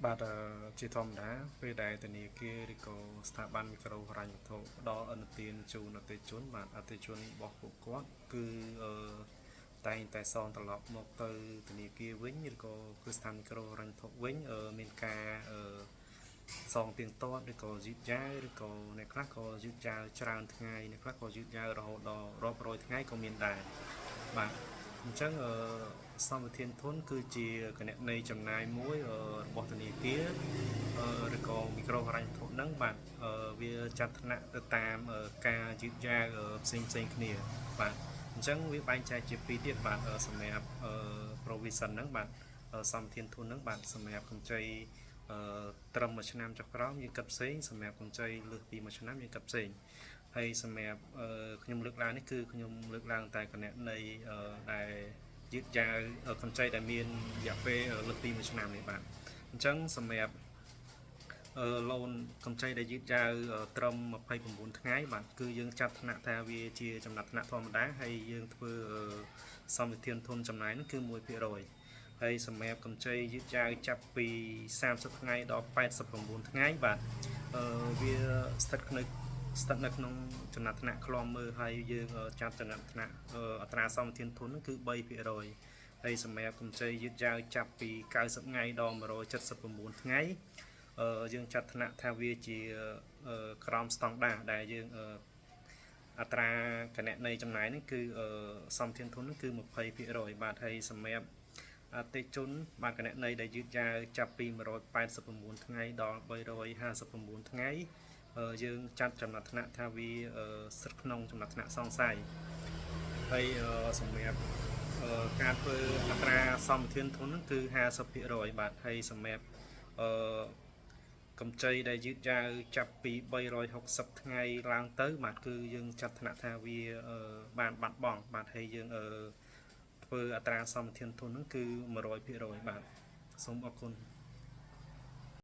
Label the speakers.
Speaker 1: បាទជាធម្មតាពេលដែលធនាគារឬក៏ស្ថាប័នមីក្រូហិរញ្ញវត្ថុផ្ដល់ឥណទានជូនអតិថិជនបាទអតិថិជនរបស់ពួកគាត់គឺអឺតែងតែសងត្រឡប់មកទៅធនាគារវិញឬក៏គ្រឹះស្ថានមីក្រូហិរញ្ញវត្ថុវិញមានការសងទៀងទាត់ឬក៏យឺតយ៉ាវឬក៏អ្នកខ្លះក៏យឺតយ៉ាវច្រើនថ្ងៃអ្នកខ្លះក៏យឺតយ៉ាវរហូតដល់រាប់រយថ្ងៃក៏មានដែរបាទអញ្ចឹងសម្បទានធនគឺជាគណនីចំណាយមួយរបស់ធនាគារឬក៏មីក្រូហិរញ្ញវត្ថុហ្នឹងបាទវាចាត់ថ្នាក់ទៅតាមការយឺតយ៉ាវផ្សេងផ្សេងគ្នាបាទអញ្ចឹងវាបែងចែកជាពីរទៀតបាទសម្រាប់provision ហ្នឹងបាទសម្បទានធនហ្នឹងបាទសម្រាប់កម្ចីអឺត្រឹមមួយឆ្នាំចុះក្រោមយើងគិតផ្សេងសម្រាប់កម្ចីលើសពីមួយឆ្នាំយើងគិតផ្សេងហើយសម្រាប់ខ្ញុំលើកឡើងនេះគឺខ្ញុំលើកឡើងតែគណនីដែលយឺតយ៉ាវកម្ចីដែលមានរយៈពេលលើសពីមួយឆ្នាំនេះបាទអញ្ចឹងសម្រាប់loan កម្ចីដែលយឺតយ៉ាវត្រឹម29ថ្ងៃបាទគឺយើងចាត់ថ្នាក់ថាវាជាចំណាត់ថ្នាក់ធម្មតាហើយយើងធ្វើសម្បទានធនចំណាយនោះគឺ1%ហើយសម្រាប់កម្ចីយឺតយ៉ាវចាប់ពី30ថ្ងៃដល់89ថ្ងៃបាទវាស្ថិតនៅក្នុងចំណាត់ថ្នាក់ឃ្លាំមើលហើយយើងចាត់ចំណាត់ថ្នាក់អត្រាសម្បទានធននោះគឺ3%ហើយសម្រាប់កម្ចីយឺតយ៉ាវចាប់ពី90ថ្ងៃដល់179ថ្ងៃយើងចាត់ថ្នាក់ថាវាជាក្រោមស្តង់ដារដែលយើងអត្រាគណនីចំណាយនេះគឺសម្បទានធននោះគឺ20%បាទហើយសម្រាប់អតិថិជនបាទគណនីដែលយឺតយ៉ាវចាប់ពី189ថ្ងៃដល់359ថ្ងៃយើងចាត់ចំណាត់ថ្នាក់ថាវាស្ថិតក្នុងចំណាត់ថ្នាក់សង្ស័យហើយសម្រាប់ការធ្វើអត្រាសម្បទានធនហ្នឹងគឺ50%បាទហើយសម្រាប់អឺកម្ចីដែលយឺតយ៉ាវចាប់ពី360ថ្ងៃឡើងទៅបាទគឺយើងចាត់ថ្នាក់ថាវាបានបាត់បង់បាទហើយយើងធ្វើអត្រាសម្បទានធនហ្នឹងគឺ100%បាទសូមអរគុណ។